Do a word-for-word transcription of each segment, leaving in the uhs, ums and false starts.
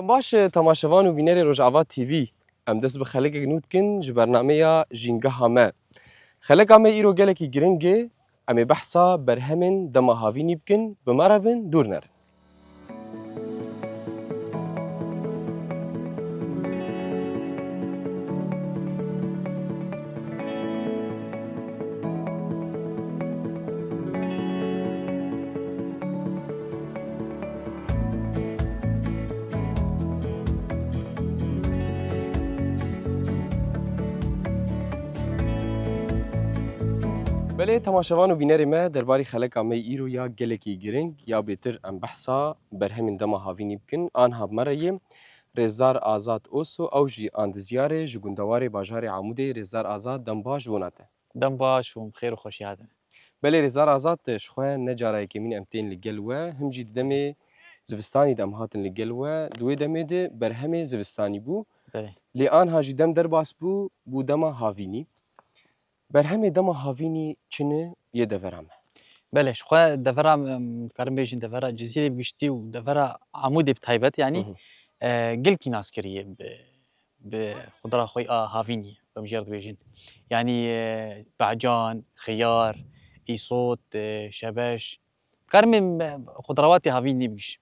Baş e, temaşevan û bînerê Rojava T V, em dest bi xelekek nû dikin ji bernameya Jîngeha Me. Xeleka me îro gelekî giring e, em ê behsa berhemên dema havînî bikin, bi me re bin, dûr nerin. Belê, temaşevan û bînerê me, derbarî xeleka me îro ya gelekî giring, ya bêtir em behsa berhemên dema havînî bikin. Anha bi me re yê Rêzdar Azad Oso, ew jî andizyar e ji gundewarê bajarê Amûdê. Rêzdar Azad, dem baş bona te. Dem baş û bi xêr û xweşî hatin. Belê, Rêzdar Azad, ji xwe ne cara yekemîn em tên li gel we, him jî di demê zivistanî de em hatin li gel we. Di wê demê de berhemê zivistanî bû. Belê. Lê anha jî dem derbas bû, bû dema havînî. Berhemê dema havînî çi ne yê devera me? Belê, ji xwe devera, em, dikarin bêjin devera Cizîrê bi giştî û devera Amûdê bi taybet, yanî, Hı hı. e, gelkî nas kiriye bi, bi xudra xwe a havînî, bi jêr dibêjin. Yanî, e, becan, xiyar, îsot, e, şebeş, Dikarim ê xudrawatê havînî bigîş.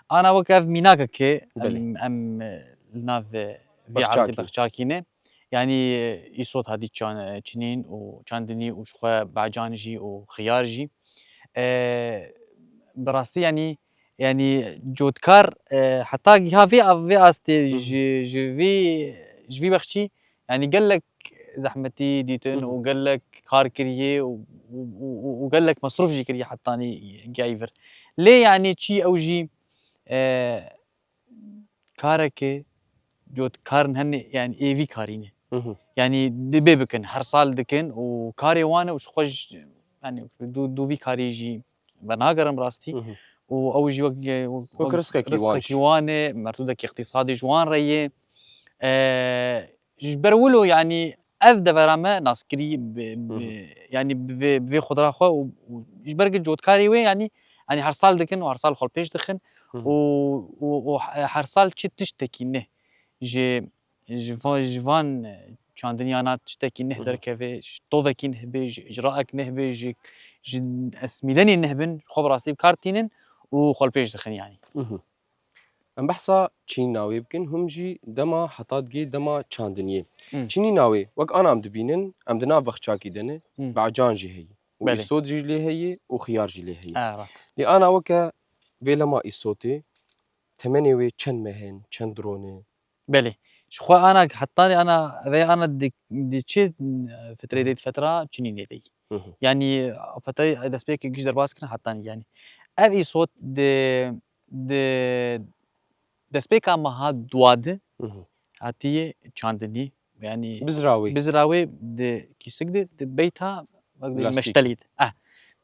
Ana wek ev mînakek e, Belê. em, em, e, li nav, e, vê Bexçakî. erdê bexçakî ne. Yanî, e, îsot hadî çan-, e, çinîn û çandinî û ji xwe becan jî û xiyar jî. E, bi rastî yanî, yanî cotkar, e, heta giha vê, vê astê Hı hı. ji, ji vî, ji vî bexçî, yanî gelek zehmetî dîtin Hı hı. û gelek kar kiriye û, û, û, û, û gelek mesrûf jî kiriye hetanî geyî vir. Lê yanî çî ew jî, e, kareke cotkarin hene, yanî êvî karî ne. Hı hı. Yanî dibê bikin, her sal dikin û karê wan e û ji xwe ji, yanî dû, dû vî karî jî venagerim rastî. Hı hı. Û ew jî wek, wek, Wek wek rizqekî wan rizqekî jî. wan e, merdûdekî îqtîsadî ji wan re ye. E, ji ber wilo, yanî ev devera me naskirî bi, Hı hı. bi, yanî bi vê, bi vê xudra xwe û, û ji ber ku cotkarê wê, yanî, yanî her sal dikin û her sal xwe li pêş dixin Hı hı. û, û, û her sal çi tiştekî ne ji, ji va-, ji van çandiniyana tiştekî neh Hı hı. derkeve, ji tovekî neh be, ji icraek neh be, ji, ji esmîlenê neh bin, xwe bi rastî bi kar tînin û xwe li pêş dixin, yanî. Hı hı. Em behsa çinîna wê bikin, hûn jî dema heta digê dema çandiniyê. Hı. Çinîna wê, wek ana em dibînin, em di nav vexçakî de ne, Hı. becan jî heye. Û Belê. îsot jî lê heye û xiyar jî lê heye. E, rast. Lê ana weke vê lema îsotê, temenê wê çend meh in, çend ron e? Belê. Ji xwe ana, hetanî ana, vê ana di, di çi, e, fetrê Hı hı. de, fetra çinînê de. Hı hı. Yanî, fetrê destpêkê giş derbas kirin hetanî, yanî. Ev îsot di, di destpêka meha dua de Hı hı. hatiye çandinî. Yanî Bizra wê. bizra wê di kîsik de, di beyta, wek di Lastîk. meştelî de. Eh,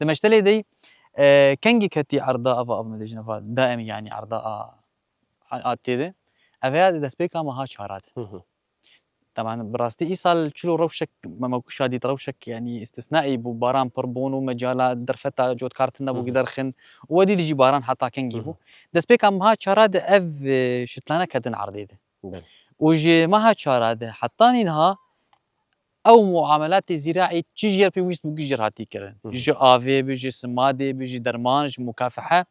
di meştelê de, e, kengî ketî erda ava, ava me dibêjin ava daim, yanî erda a, a, a tê de. Ev ya di destpêka meha çara de. Hı hı. Teban, bi rastî îsal çilo rewşek me, me kuşa dît, rewşek, yanî, îstisnaî bû, baran pir bûn û mecala derfeta cotkartin nebû Hı hı. derxin. Û wedî de jî baran heta kengî Hı hı. bû. Destpêka meha çara de ev, e, şitlane ketin erdê de. Belê. Û ji meha çara de heta nîha ew muamelatê zîraî çi jêr pêwîst bû, giş jêr hatî kirin. Hı hı. Ji avê bi, ji simadê bi, ji derman, ji mukafehe,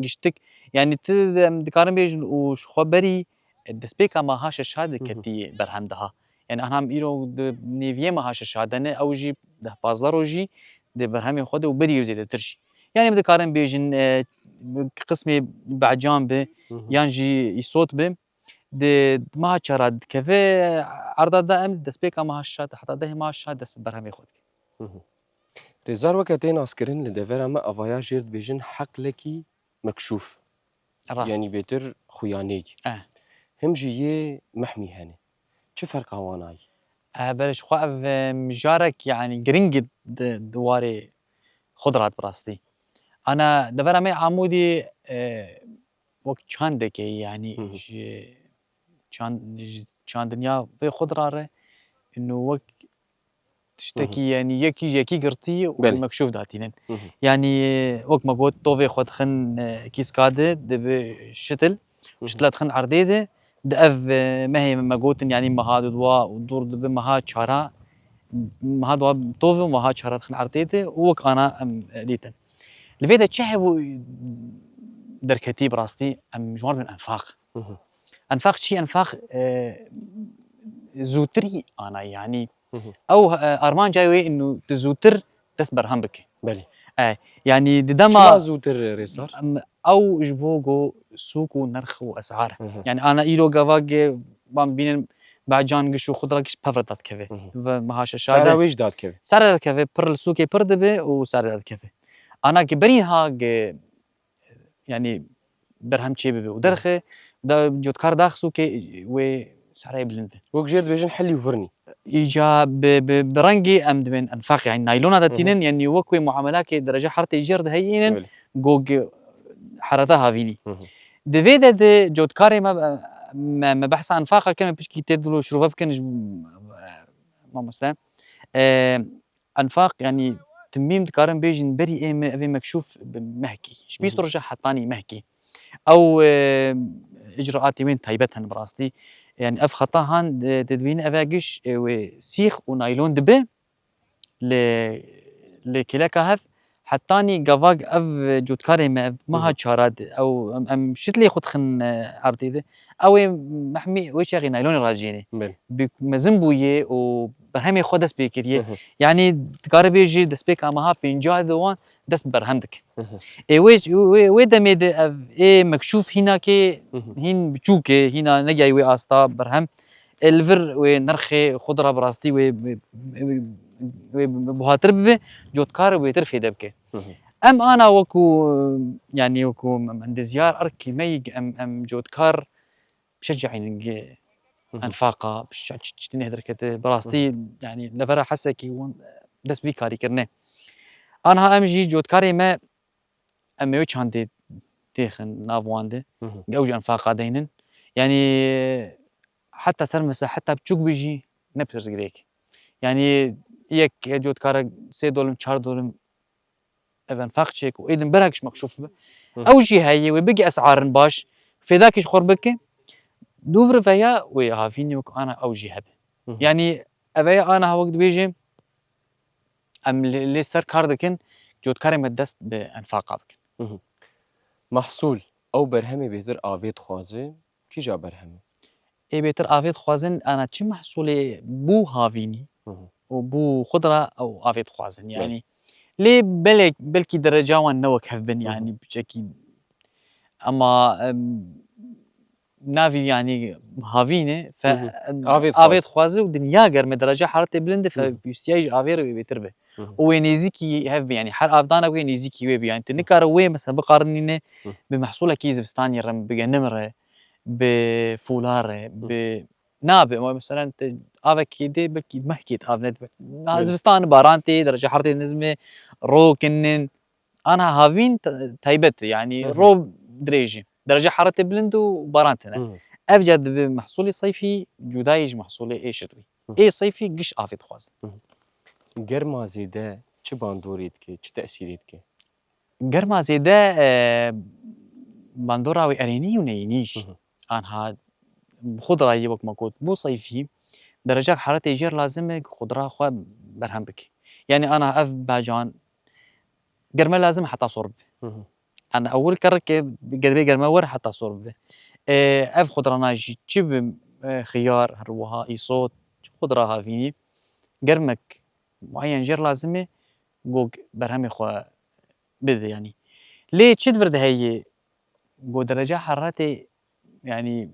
giştik. Yanî tu, em dikarin bêjin û ji xwe berî, e, destpêka meha şeşa de Hı hı. ketî berhem daha. Yanî anha em îro di nêviyê meha şeşa de ne, ew jî deh pazdeh rojî di berhemê xwe de û berî ew zêdetir jî. Yanî em dikarin bêjin, e, qismê becan bi, Hı hı. yan jî îsot bi, di meha çara dikeve erda daim, destpêka meha şeşa de heta dehê meha şeşa dest bi berhemê xwe dike. Hı hı. Rêzar, weke tê naskirin li devera me avaya jêr dibêjin heqlekî mekşûf. Rast. Yanî bêtir xuyanêk. Eh. Him jî yê mehmî hene. Çi ferqa wan ayî? Eh, belê, ji xwe ev, e, mijarek, yanî giring e di, di warê xwe de rat bi rastî. Ana devera me Amûdî, e, wek çandekê, yanî Hı hı. ji çand-, ji çandinya vê xwe de re, ino wek tiştekî, Hı hı. yanî yekî ji yekî girtî û Belê. mekşûf datînin. Hı hı. Yanî wek me got, tovê xwe dixin, e, kîska de, dibe şitil. Hı hı. Ji tila dixin erdê de, di ev, e, mehê me gotin, yanî meha dudwa û dûr dibe meha çara, meha dudwa tov û meha çara dixin erdê de û wek ana em, e, dîtin. Li vê de çi hebû derketî bi rastî em ji wan bin enfaq. Hı hı. Enfaq çi? Enfaq, e, zûtirî ana, yanî Hı hı. ew, e, armanca wê inu tu zûtir dest berhem bike. Belê. E, yanî di dema Çima zûtir rêsar? Em, ew ji bo go sûk û nirx û esar. Hı hı. Yanî ana îro gava ge, ban bînin, bacan giş û xudra giş pevre dadikeve. Hı hı. Ve meha şeşa Sara de. Wê jî dadikeve. Sara dadikeve, pir li sûkê pir dibe û sara dadikeve. Ana ge berî ha ge, yanî berhem çê bibe û derxe, da cotkar daxis û ke wê sereyê bilind be. Wek jêr dibêjin helî û virnî. Îca bi, bi, bi rengê em dibên enfaq, yanî naylona da Hı hı. tînin, yanî wek wê muamelakê dereca heratê jêr de heyînin, Belê. gog herata havînî. Hı hı. Di vê de di cotkarê me, me, me behsa enfaqa kirin, me pişkî tê dilo şirove bikin ji, mamoste. E, Enfaq, yanî timîm dikarin bêjin berî ê me, evê mekşûf bi mehkî. Ji bîst Hı hı. roja hetanî mehkî. Ew, e, icraatê wên taybet hene bi rastî. Yanî ev xeta han, e, te dibîne eve giş, e, wê sîx û naylon dibe li, li kêleka hev. Hetanî gavak ev cotkarê me, ev meha Hı hı. çara de, ew, em, em şitlê xwe dixin, e, erdê de. Ew ê mehmî wê çaxê naylonê racênê. Belê. Bi mezin bûye û berhemê xwe dest pê kiriye. Hı hı. Yanî dikare bêjî destpêka meha pêncah de wan dest bi berhem dike. Hı hı. Ê wê, wê, wê demê de ev ê mekşûf hînakê Hı hı. hîn biçûk e, hîna negihayî wê asta berhem. Ê li vir wê nirxê xwe de re bi rastî wê, wê, wê, wê buhatir bibe, cotkar wêtir fêde bike. Hı hı. Em ana wekû, yanî wekû endezyar erkî me yî em, em cotkar bişecînin gi Hı hı. enfaqa, bişe-, çi, çi tine derkete. Bi rastî, Hı hı. yanî levera hesekî wan dest vî karî kirine. Anha em jî cotkarê me, em ê wê çandê têxin nav wan de. Hı hı. Ew jî enfaqa deynin. Yanî heta ser mesa, heta biçûk bijî ne pirsgirêk. Yanî yek cotkare sê dolim, çar dolim ev enfaq çêk û êdin berak ji mekşûf be. Hı. Ew jî heye wê bigî es'arin baş, fêdakî ji xwe bike. Dûvir veya wê havînî wek ana ew jî hebe. Hı hı. Yanî ev ê ana ha wek dibêjim, em lê, lê ser kar dikin, cotkarê me dest bi enfaqa bikin. Hı hı. Mehsûl, ew berhemê bêtir avê dixwaze, kîja berhemê? Ê bêtir avê dixwazin, ana çi mehsûlê bû havînî Hı hı. û bû xudra ew avê dixwazin, Belê. yanî. Lê belek, belkî dereca wan ne wek hev bin, Hı hı. yanî biçekî. Ema, em, navî, yanî, havîn e, fe-, Hı hı. em, Avê avê dixwaz. dixwaze û dinya germ e, dereca heratê bilind e, fe Hı hı. pêwîstiya ji avê re wê bêtir be. Hı hı. Û wê nêzîkî hev be, yanî her avdana wê nêzîkî wê be. Yanî tu Hı. nikare wê, mesela, biqarnîne Hı. bi mehsûlekî zivistanî re, bi genim re, bi fûla re, Hı. bi, nabe. Ama, mesela, te avekî dê, belkî mehkê de av nedibe. Na Belê. zivistan, baran tê, dereca heratê nizm e, ro kin in. Ana havîn te-, taybet e, yanî Hı hı. ro dirêj e. Dereca heratê bilind û baran tune. Hı hı. Ev ca dibe mehsûlê seyfî cudayî ji mehsûlê ê şitwî. Hı. Ê seyfî giş avê dixwazin. Hı hı. Germa zêde çi bandorê dike, çi tesîrê dike? Germa zêde, e, bandora wê erênî û neyînî jî. Hı hı. Anha bi xwe dirayî wek me got, bo seyfî derecak heratê jêr lazim e ku xudra xwe berhem bike. Yanî ana ev bacan germe lazim heta sor bibe. Hı hı. Ana ewil kereke gerbe germe wer heta sor bibe. E, ev xudrana jî çi bi, e, xiyar, her wiha îsot, çi xudra havînî, germek mueyen jêr lazim e, gog berhemê xwe bide, yanî. Lê çi di vir de heye? Go dereca heratê, yanî,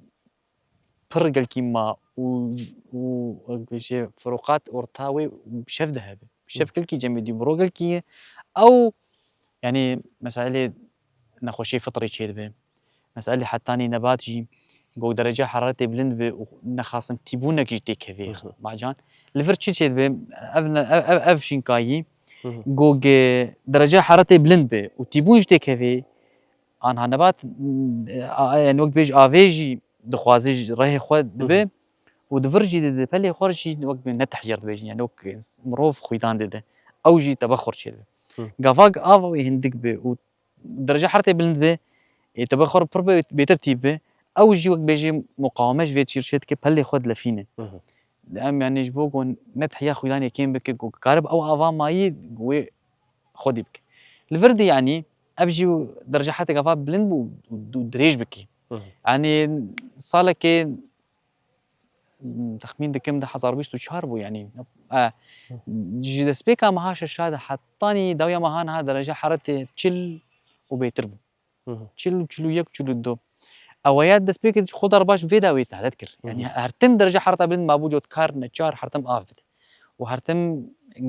pir gelkî ma û, û, wek bêje, firoqat orta wê bi şev de hebe. Şev Hı. gelkî cemidî, bi ro gelkî ye. Ew, yanî, meselê nexweşiyê fitrî çêdibe. Meselê hetanî nebat jî, go dereca heratê bilind be û nexasim tîbûnek jî têkevê Hı hı. bacan. Li vir çi çêdibe? Ev ne, ev, ev, ev şînkayî. Hı hı. Go ge dereca heratê bilind be û tîbûn jî têkevê, anha nebat, m, a, yani wek bêj avê jî dixwaze ji rehê xwe dibe Hı hı. û di vir jî di, di pelê xwe jî wek ne tehcir dibêjin, yani wek mirov xwîdan dide. Ew jî tebexur çêdibe. Hı. Gavak ava wê hindik be û dereca heratê bilind be, ê, tebexur pir be, bêtir tîb be, Ew jî wek bêjî muqaweme ji vê çîrçê dike, pelê xwe dilefîne. Hı hı. Em, yanî, ji bo ku netihiya xwîdanê kêm bike, ku karibe ew ava mayî wê xwedî bike. Li vir de, yanî, ev jî dereca heretê gava bilind bû û dirêj bike. Hı hı. Yanî, salekê, texmîn dikim, du hezar bîst û çar bû, yanî, e, Hı. ji destpêka meha şeşa de hetanî dawiya meha niha dereca heretê çil û bêtir bû. Hı hı. Çil û çil û yek, çil û du. Ew ya destpêkê ji xwe dar baş vê dawî tehdit kir. Hı hı. Yanî her tim dereca hereta bilind mabû, cotkar neçar her tim av bide. Û her tim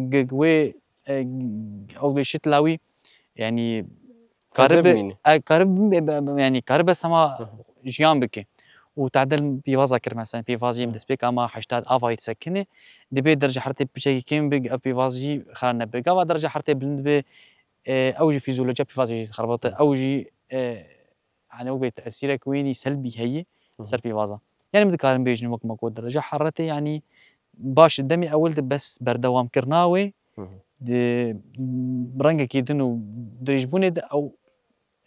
g-, g-, wê, e, ew bê şitla wî, yanî Teze karibe, bimîne. e, karibe, be-, be-, yanî karibe sema Hı hı. jiyan bike. Û tadil pîvaza kir, mesela pîvazî Hı. destpêka ma heştad avayî disekine. Dibê dereca hertê piçekî kêm bik, ev pîvazî xera nebe. Gava dereca hertê bilind be, e, ew jî fîzyolojiya pîvazê jî xerbate. Hı. Ew jî, e, hani ew bê tesîrek wînî selbî heye Hı hı. ser pîvaza. Yani, em dikarin bêjin wek me got dereca heretê, yani, baş demê ewil de bes berdewamkirina wê Hı hı. di rengekî din û dirêjbûnê de ew,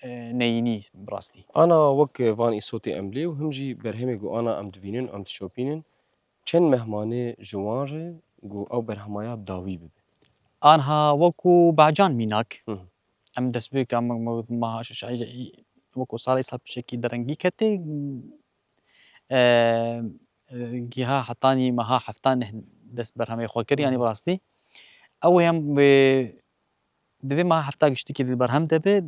e, neyînî bi rastî. Ana wek van îsotê em lê û him jî berhemê ku ana em dibînin, em dişopînin, çend mehmanê ji wan re ku ew berhemaya bi dawî bibe? Anha wekû Bacan mînak. Hı hı. Em destpêka me, me, meha şeşayî, wekû salê sal pişekî derengî ketê, e, e, giha hetanî meha hefta neh dest berhemê xwe kir, Hı yanî hı. bi rastî. Ew ê em wê, divê meha hefta giştikî di berhem de be,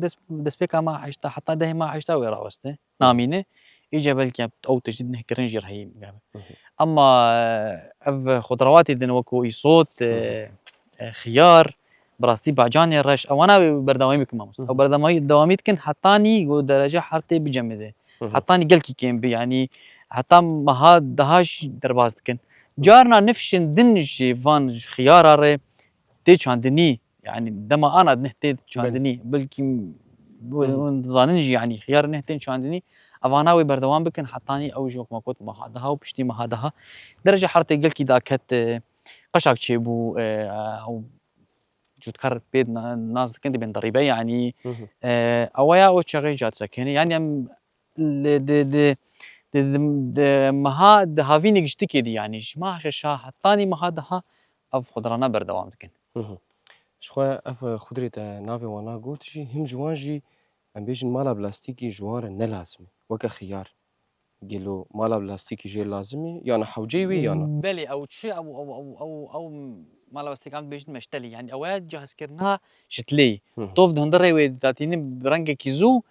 dest, destpêka meha heşta, heta dehê meha heşta wê raweste. Hı hı. Namîne. Îca belkî ew tiştî neh kirin jî re heyî bigabe. Hı hı. Ema, e, ev xudrawatê din wekû îsot, Hı hı. e, e, xiyar, bi rastî bacanê reş, ewana wê berdewamî bikin mamoste. Hı hı. Ew berdewamî, dewamî dikin hetanî ku derece hertê bicemide. Hı hı. Hetanî gelkî kêm bi, yanî heta meha daha jî derbas dikin. Hı. Carna nifşên din jî van ji xiyara re tê çandinî, yanî dema ana neh tê çandinî, Belê. belkî bu-, Hı hı. hûn dizanin jî, yanî xiyar neh tên çandinî, evana wê berdewam bikin hetanî ew jî wek me got meha daha û piştî meha daha. Derece hertê gelkî daket, e, qeşak çêbû, e, ew cutkar pê na-, nas dikin dibên derîbe, yanî, Hı hı. e, ew ya o çaxê ca disekene. Yanî em li, di, di, di, di, di meha di havînê giştikê de, yanî ji meha şeşa hetanî meha daha ev xudrana berdewam dikin. Hı hı. Ji xwe ev xudrê te navê wana got jî, him ji wan jî, em bêjin, mala plastîkî ji wan re ne lazim e, weke xiyar. Gelo mala plastîkî jê lazim e, yana hewceyê wê, yana? Belê, ew çi, ew, ew, ew, ew, ew mala plastîk em dibêjin meştelî. Yanî ew e cihazkirina şitilê. Hı hı. Tov di hundirê wê datîne bi rengekî zû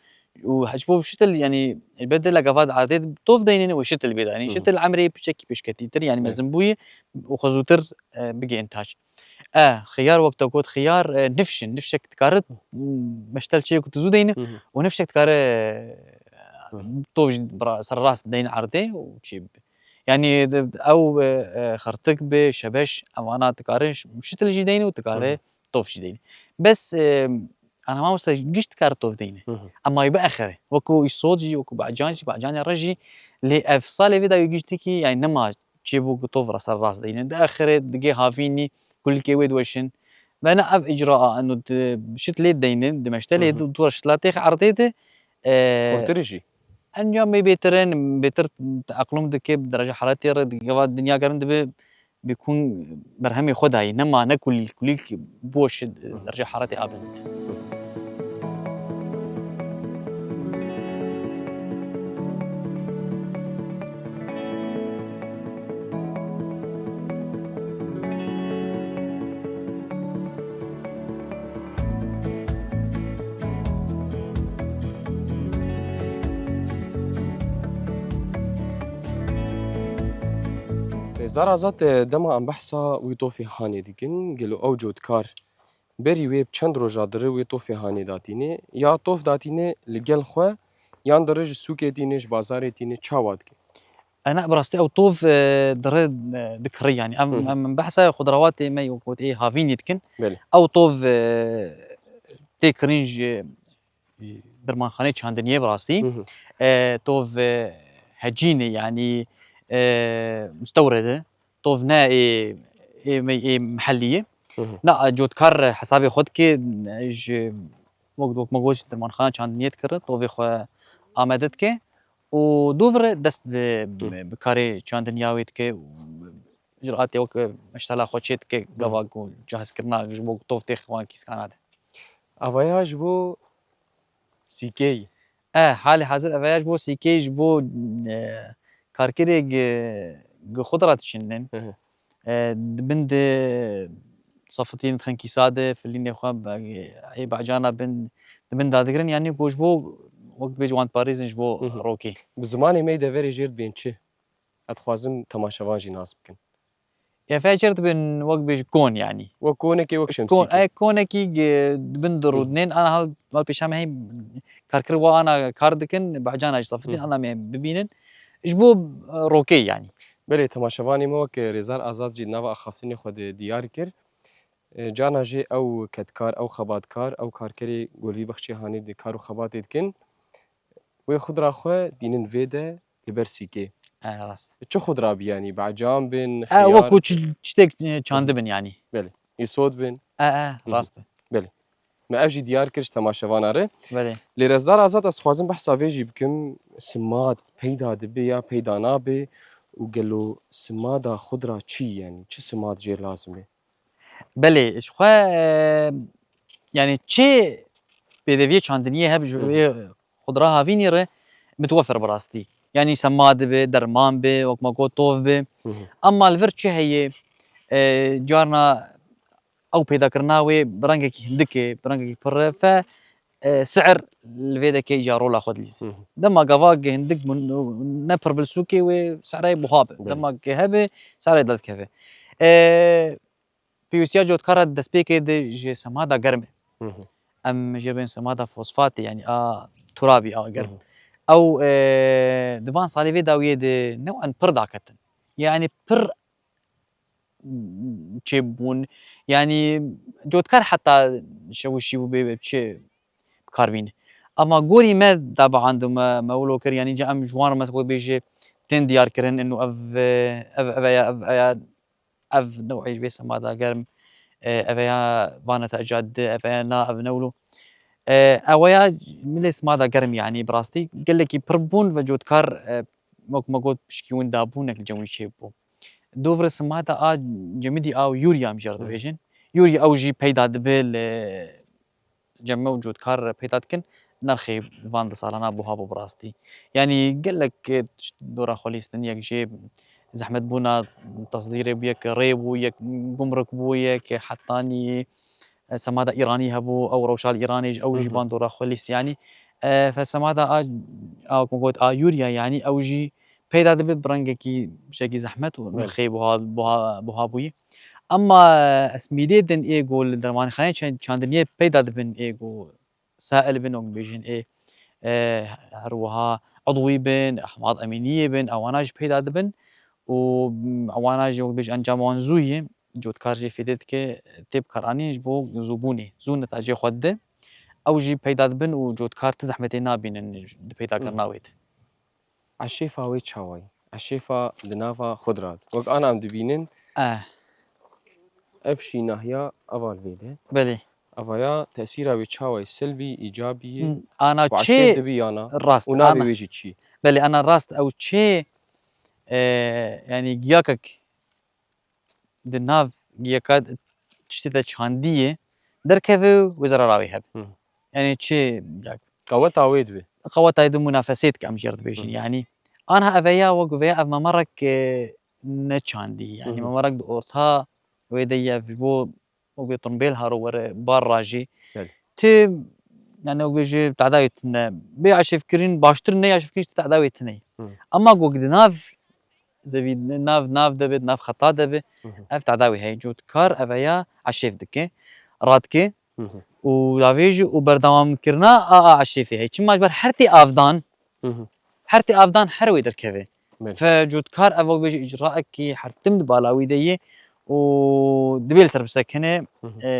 û ji bo şitil, yanî, elbet de li gava de erdê tov deynin û şitil bê dayîn. Hı hı. Şitil emrê piçekî pêşketîtir, yanî Hı. mezin bûyî û xwe zûtir, e, bigê întac. E, xiyar, wek te got, xiyar, e, nifş in. Nifşek dikare, m, meştel çê ku tu zû deyne Hı hı. û nifşek dikare, e, Hı hı. tov jî bira-, serrast deyne erdê û çê bibe. Yanî, de, ew, e, e, xirtik bi, şebeş, evana dikare ş-, şitil jî deyne û dikare Hı hı. tov jî deyne. Bes, e, ana mamoste giş dikare tov deyne. Hı hı. Ema bi exere. Wekû îsot jî, wekû bacan jî, bacanê re jî. Lê ev salê vê dawî giş dikî, yanî nema çêbû ku tov re serrast deynin. Di axirê digê havînî kulîlkê wê diweşin. Ve ne ev icraa, eno di şit lê deynin, di meşte lê Hı hı. di, tu şit la têx erdê de, e, Xurtir jî. encamê bêtir in, bêtir teeqlûm dike, bi dereca heretê re, di gava dinya germ dibe, bi kun berhemê xwe dayî. Nema ne kulîlk, kulîlk bû şit Hı hı. dereca heretê a bilind. Rêzdar Azad, dema em behsa wî tofê hanê dikin, gelo ew cotkar berî wê bi çend roja dire wê tofê hanê datîne, ya tof datîne li gel xwe, yan dire ji sûkê tîne, ji bazarê tîne, çawa dike? Ena, bi rastî ew tov, e, dire, e, dikirî, yanî. Em, Hı hı. em behsa xudrawatê me, wek got, ê havînî dikin. Belê. Ew tov, e, tê kirin ji, e, dermanxaneyê çandiniyê, bi rastî. Hı hı. E, tov, e, hecînê, yanî, e, mistewrede. Tov ne ê, ê me, ê mihellî ye. Hı hı. Na, cotkar hesabê xwe dike, ji, wek, wek me got, dermanxana çandiniyê dikire, tovê xwe amade dike. û dûvire dest bi, Hı. bi, bi karê çandiniya wê dike û jur'atê wek meştala xwe çê dike, Hı. gava ku cihazkirina ji bo ku tov têxe wan kîskana de. Avaya ji bo sîkeyî. E, halê hazir avaya ji bo sîkeyî ji bo, e, karkerê gi, gi xudra diçinin. Hı hı. E, di bin de safitiyên dixin kîsa de, filînê xwe be-, ê bacana bin, di bin dadigirin, yanî ku ji bo wek bêj wan diparêzin ji bo Hı hı. rokê. Bi zimanê me yê deverê jêr dibên çi? Ez dixwazim temaşevan jî nas bikin. Ya vê jêr dibin wek bêj kon yanî. Wek konekê, wek Kon, şemsîkê. e, konekî gi, di bin Hı. dirûdnên, ana hal, hal pêşa me hê karkir wa ana kar dikin, bacana ji safitîn Hı. ana me bibînin. Ji bo, e, rokê yanî. Belê, temaşevanê me wek Rêzar Azad jî di nava axaftinê xwe de diyar kir. E, carna jî ew kedkar, ew xebatkar, ew karkerê ku li vî bexçê hanê di kar û xebatê dikin. Wê xudra xwe dînin vê de li ber sîkê. E, rast. Çi xudra bi yanî? Becan bin, E, xiyar? Wekû çi, çitek, e, çandibin yanî. Belê. Îsot bin. E, e, Hı hı. rast e. Belê. Me ev jî diyar kir ji temaşevana re. Belê. Lê Rêzar Azad, ez dixwazim behsa vê jî bikim. Simad peyda dibe ya peyda nabe û gelo simada xudra çi yanî? Çi simad jê lazim e? Belê, ji xwe, e, yanî çi pêdeviyê çandiniyê hebe ji Hı hı. wê xudra havînî re mitwefir bi rastî. Yanî sema dibe, derman be, wek me got tov be. Hı hı. Ema li vir çi heye, e, carna ew pêdakirina wê bi rengekî hindik e, bi rengekî pir e, fe, e, si'ir li vê dekê îca rola xwe dilîze. Hı hı. Dema gava ge hindik bû, ne pir vilsûkê wê si'rê buha be. Belê. Dema ge hebe si'rê derdikeve. E, Pêwîstiya cotkara destpêkê de ji semada germ e. Hı hı. Em jê bên semada fosfatê, yanî a turabî a germ. Hı hı. Ew, e, di van salê vê dawiyê de new'en pir daketin. Yanî pir çêbûn. Yanî cotkar heta şewişî bû bê çi bikar bîne. Ama gorî me dabiand û me, me wilo kir, yanî ca em ji wan re me wek bêjê tên diyar kirin, ino ev, ev, ev ya, ev ya ev new'ê ji vê semada germ, e, ev ya vana te ecad di, ev ya na, ev ne wilo. E, ew ya milê semada germ, yanî bi rastî gelekî pir bûn ve cotkar, e, wek me got pişkî winda bûnek li cem wî çêbû. Dûvre semada a cemidî a û yûrya em jê re Hı. dibêjin. Yûrya ew jî peyda dibe li cem me û cotkar peyda dikin, nerxê van di salana buha bû bi rastî. Yanî gelek, e, tişt dora xwe lîstin, yek jê zehmetbûna tesdîrê bû, yek rê bû, yek gumruk bû, yek hetanî, e, semada Îranî hebû, ew rewşa li Îranê jî, ew jî Hı hı. van dora xwe lîst. Yanî, e, fe semada a, a, ku got, a yûrya, yanî ew jî peyda dibe bi rengekî şekî zehmet û Belê. nirxê buha, buha, buha bûyî. Ema, e, esmîdê din ê ku li dermanxaneyê çe-, çandiniyê peyda dibin, ê ku sail bin, wek bêjin ê, e, her wiha udwî bin, ehmad emîniyê bin, ewana jî peyda dibin û, m, ewana jî wek bêjin encama wan zû ye, cotkar jê fêdê dike, tê bikaranîn ji bo zûbûnê, zû netacê xwe dide. Ew jî peyda dibin û cotkar ti zehmetê nabînin di peydakirina Hı. wê de. Eşêfa wê çawa ye? Eşêfa di nava xwe de rat. Wek ana em dibînin, Eh. ev şînahiya eva li vê de. Belê. Eva ya tesîra wê çawa ye? Selbî, îcabî ye? Hmm, ana Ku çê eşêf dibi yana? Rast, Û navê ana wê jî çi ye? Belê, ana rast ew çê, e, yanî giyakek di nav giyaka tiştê de çandî ye, derkeve û wê zerara wê hebe. Hı. Yanî çi, ya Qeweta wê dibe. Qeweta wê di munafesê dike, em jê re dibêjin. Hı hı. Yanî, anha eve ya wek vê ya ev memerek, e, ne çandî. Yanî, Hı hı. memerek di orta wê de ye, ji bo wek vê turbêl haro were bar rajî. Belê. Tu, yanî, wek bêjî, tedawî tune. Bê eşêfkirin baştir, ne eşêfkirin tedawî tune. Hı. Ama wek di nav zevî, nav, nav de be, nav xeta de be, Hı hı. ev tedawî heye. Cotkar eve ya eşêf dike, radike. Hı hı. Û ya vê jî û berdewamkirina a, a eşêfê heye. Çima ji ber her tê avdan, Hı hı. her tê avdan her wê derkeve. Belê. Fe cotkar ev wek bêjî îcraekî her tim di bala wî de ye û dibê li ser bisekine, Hı hı. e,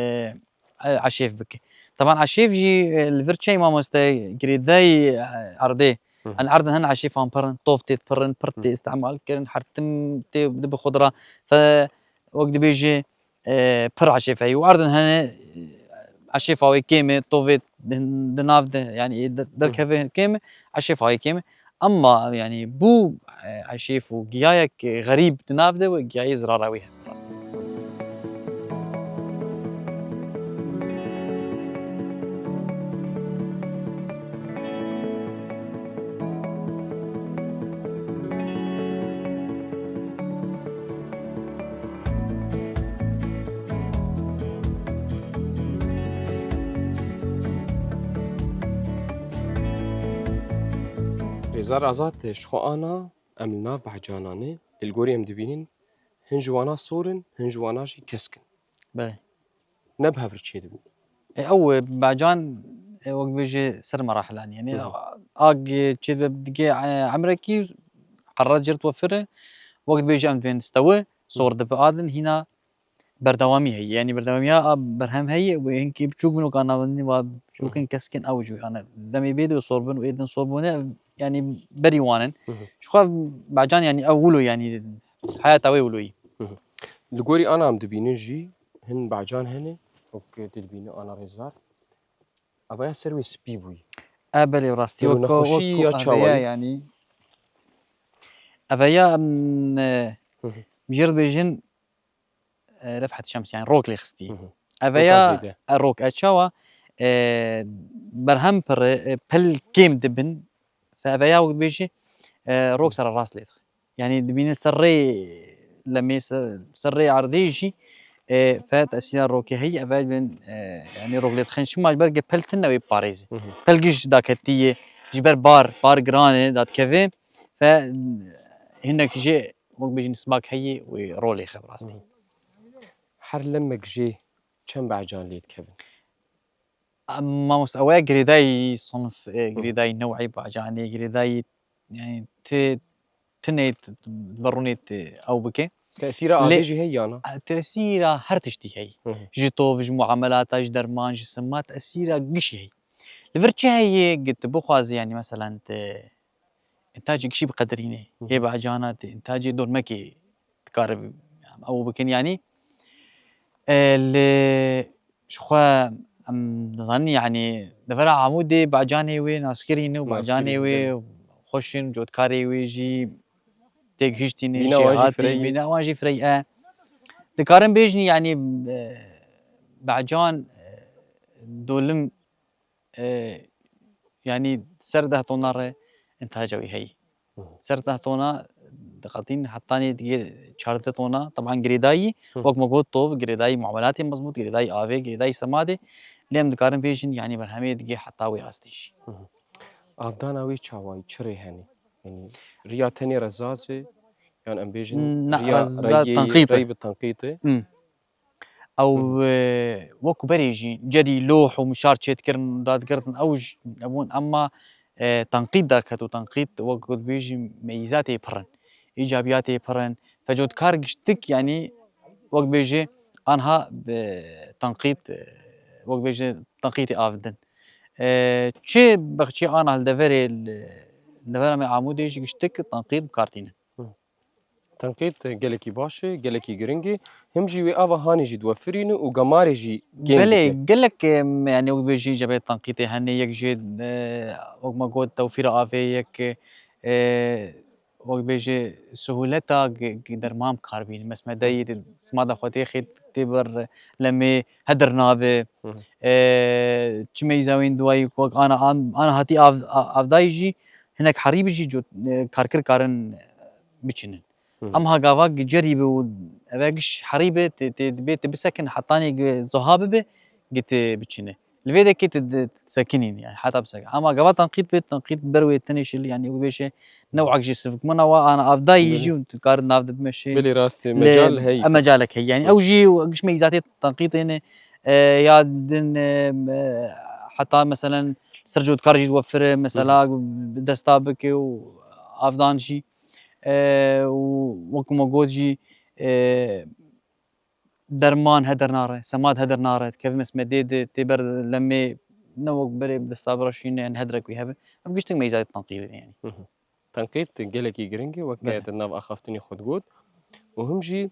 e, eşêf bike. Teban eşêf jî, e, li vir çey mamoste girêdayî, e, erdê. Hı hı. Em erdin hin eşêfan pir in, tov tê pir in, pir Hı. tê îstemal kirin, her tim tê dibe xudra. Fe wek dibêjê, e, pir eşêf heye. Û erdin hene, e, eşêfa wê kêm e, tovê di, di nav de, yanî, e, der-, Hı. derkeve kêm e, eşêfa wê kêm e. Emma, yanî, bû, e, eşêf û giyayek xerîb di nav de û giyayê zirara wî hene rastî. Rêzar Azad, ji xwe ana em li nav behcanan e. Lê li gorî em dibînin, hin ji wana sor in, hin ji wana jî kesk in. Belê. Ne bi hev re çêdibin. E, ew, e, behcan, e, wek dibêje ser merahilan, yanî, Hı hı. a, a, g-, çêdibe digê, e, emrekî, hera cir diwefire, wek dibêje em dibên stewi, sor dibe adin, hîna berdewamî heye. Yanî berdewamiya a berhem heye, wê hinkî biçûk bin û ka navendî va biçûk in, Hı hı. kesk in, ew jî, yanî demê bê de sor bin û ê din sor bûne, yanî berî wan in. Hı hı. Ji xwe behcan, yanî ew wilo, yanî heyata wê wilo yî. Hı hı. Li gorî ana em dibînin jî hin behcan hene, wek tu dibînî ana Rêzar. Ev ya ser wê spî bûyî. E, belê, rastî, Ev wek, nexweşî wek ya ev çawayî? ya, yanî. Ev ya, em, e, Hı hı. jêr dibêjin, e, refhet şems, yanî rok lê xistî. Hı hı. Ev Roka ya, zêde. e, rok, e, çawa, e, berhem pir e, e, pil kêm dibin. Fe ev ya wek dibêjî, e, rok Hı. sererast lê dixe. Yanî dibînin ser rê lemê, ser, ser rê erdê jî, e, fe tesîra rokê heyî, ev bin, e, yanî rok lê dixin. Çima ji ber ge pil tune wê parêzî. Hı hı. Pil giş daketî ye, ji ber bar, bar giran e, dadikeve. Fe hinek jê wek bêjin smak heyî wê rolê xe bi rastî. Hı hı. Her lemek jê çend behcan lê dikevin? Em, mamoste, ew ya girêdayî sinf, e, Hı. girêdayî new'ê bacanê, girêdayî, yanî, ti, tinê, ti, ti, berûnê ti ew bike. Tesîra Lê avê jî heye ya na? Tesîra her tiştî heye. Hı hı. Ji tov, ji muamelata, ji derman, ji sima, tesîra gişî heye. Li vir çi heye, gi tu bixwazî, yanî, meselan, ti, Întacê gişî biqedirînê. Hı hı. Hê bacana tê, întacê dormekê dikare bi-, em ew bikin, yanî, e, li ji xwe em dizanin, yanî, devera Amûdê bacanê wê naskirî ne û Naskirî, bacanê wê belê. xweş in, cotkarê wê jî têgihiştî ne, Bîna wan jî jêhatî, fireyî. bîna wan jî fireyî, e. Dikarin bêjin, yanî, e, bacan, e, dolim e, yanî ser deh tona re întaca wî heyî. Hı hı. Ser deh tona diqetîn hetanî digê çardeh tona. Teban girêdayî, Hı. wek me got, tov, girêdayî muamelatê mezbût, girêdayî avê, girêdayî semadê. Lê em dikarin bêjin, yanî berhemê digê heta wê astî jî. Hı hı. Avdana wê çawayî, çi rê hene? Yanî riya tenê rezaz e, yan em bêjin Na, riya rezaz, regê, tenqît e. rey bi tenqît e? Hı. Ew, Hı hı. e, wekî berê jî cerî loh û mişar çêdikirin, dadigirtin, ew ji nebûn, emma, e, tenqît derket û tenqît, wek ku dibêjî, meyîzatê pir in, îcabiyatê pir in. Fecotkar giştik, yanî, wek bêjî, anha bi tenqît, e, wek bêjî, tenqîtê av didin. E, çi bexçê ana li deverê, li devera me Amûdê jî giştik tenqît bi kar tînin. Hı. Tenqît gelekî baş e, gelekî giring e. Him jî wê ava hanê jî diwefirîne û gemarê jî kêm Belê, dike. gelek, em, yanî wek bêjî cebê tenqîtê hene, yek jê, e, wek me got, tewfîra avê, yek, e, wek bêjî sihûleta g-, g-, derman bi kar bîne. Mesmedeyî di sima de xwe têxê tê ber lemê hedir nabe. Hı hı. E, çi meyza wên duwayî wek ana, an-, ana hatî av-, a-, avdayî jî hinek herî bi jî cot-, e, karkir karin, e, biçinin. Hı hı. Em ha gava gicerî bi û eve giş herî bi, tê, tê, dibê tu bisekin hetanî gi ziha bibe, gi tu biçine. Li vê dekê tu di-, tu sekinîn, yani heta bisekin. Ama gava tenqît bi, tenqît ber wê tenê şil, yani wê bêje new'ek jî sivik. Mina wa ana avdayî Belê. jî û tu karin nav de bimeşe. Belê, rast e, Lê mecal heye. e, mecalek heye. Yani Hı. ew jî giş meyzatê tenqîtê ne, e, ya din, e, e, heta meselen ser cotkar jî diwefire, Hı hı. mesela bi desta bike û avdan jî. E, û wek me got jî, e, derman hedir nare, semad hedir nare, dikeve mesmedê de tê ber lemê, ne wek berê bi desta biraşîne, yani hedrek wî hebe. Ev giştik meyzayê tenqîdê yani. Hı hı. Tenqîd gelekî giring e, weke Belê. te nav axaftinê xwe digot. Û him jî